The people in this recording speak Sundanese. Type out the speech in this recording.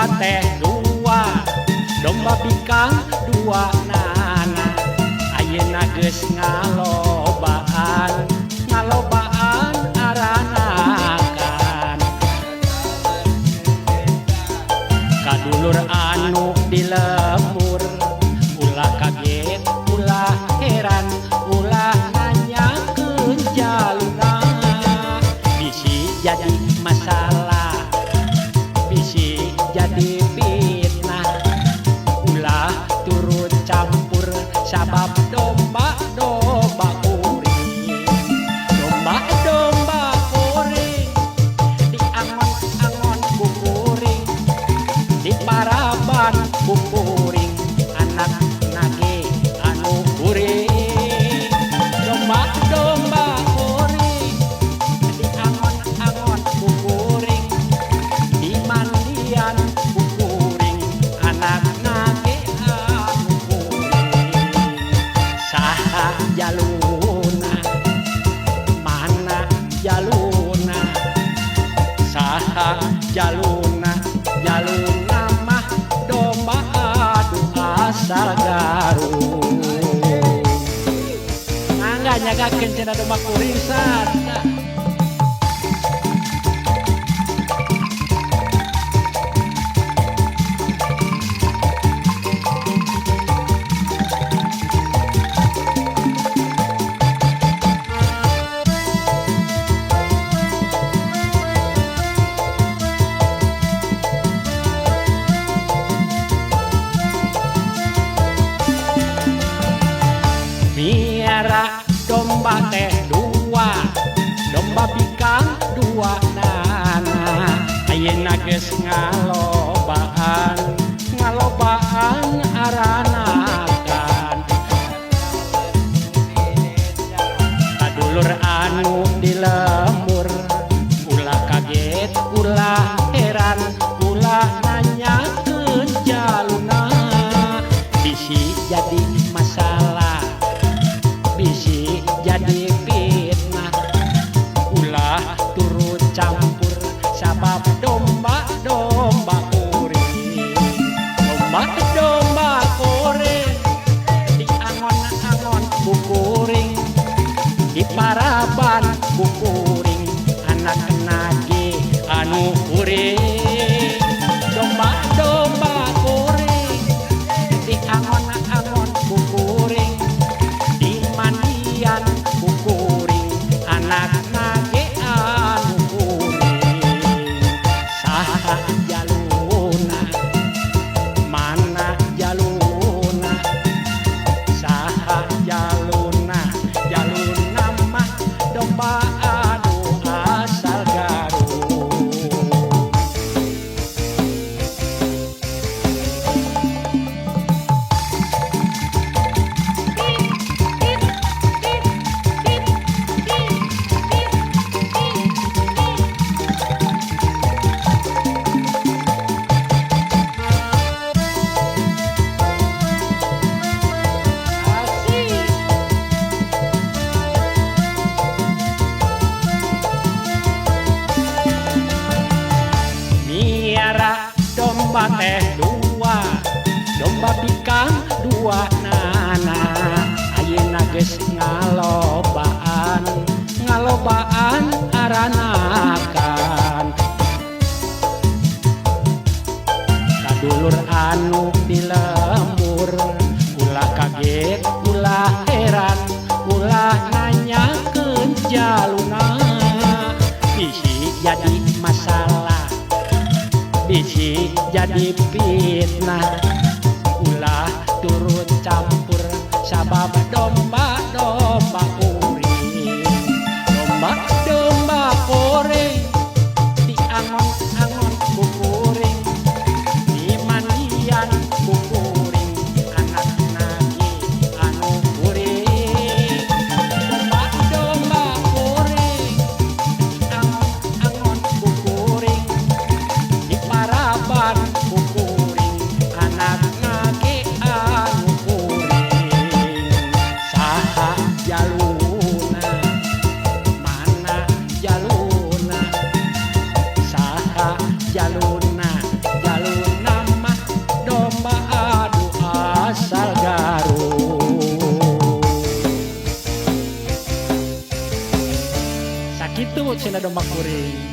Domba teh dua, domba bikang dua nana. Ayeuna geus ngalobaan, ngalobaan aranakan. Kadulur anu di lembur, ulah kaget, ulah heran, ulah nanyakeun jaluna. Bisi jadi masalah, bisi jadi fitnah, ulah turut campur sabab domba-domba kuring. Domba-domba kuring diangon-angon ku kuring, diparaban ku kuring, anak nage anu kuring. Domba-domba kuring diangon-angon ku kuring, dimandian ku kuring, anak nage anu kuring. Saha jaluna, mana jaluna, saha jaluna, jaluna mah domba aduh asal Garut. Mangga nyagakeun cenah domba kuring sat. Miara domba teh dua, domba bikang dua nana. Ayeuna geus ngalobaan, ngalobaan aranakan. Kadulur anu di lembur, ulah kaget, ulah heran, ulah nanyakeun jaluna. Bisi jadi masalah, bisi jadi fitnah, ulah turut campur sabab domba-domba kuring. Domba-domba kuring diangon-angon ku kuring, diparaban ku kuring, anak nage anu kuring. Domba-domba kuring diangon-angon ku kuring, dimandian ku kuring, anak nage anu kuring. Saha jaluna, mana jaluna, saha jaluna, jaluna mah domba aduh asal Garut. Asik. Miara domba teh dua, domba bikang dua nana. Ayeuna geus ngalobaan, ngalobaan aranakan. Kadulur anu di lembur, ulah kaget, ulah heran, ulah nanyakeun jaluna. Bisi jadi masalah, bisi jadi fitnah, ulah turut campur sabab domba-domba kuring. Domba-domba kuring diangon-angon ku kuring, dimandian ku kuring, anak nage anu kuring. Domba-domba kuring diangon-angon ku kuring, diparaban ku kuring, anak nage anu kuring. Saha jaluna, mana jaluna, saha jaluna, jaluna. Hayu cenah domba kuring.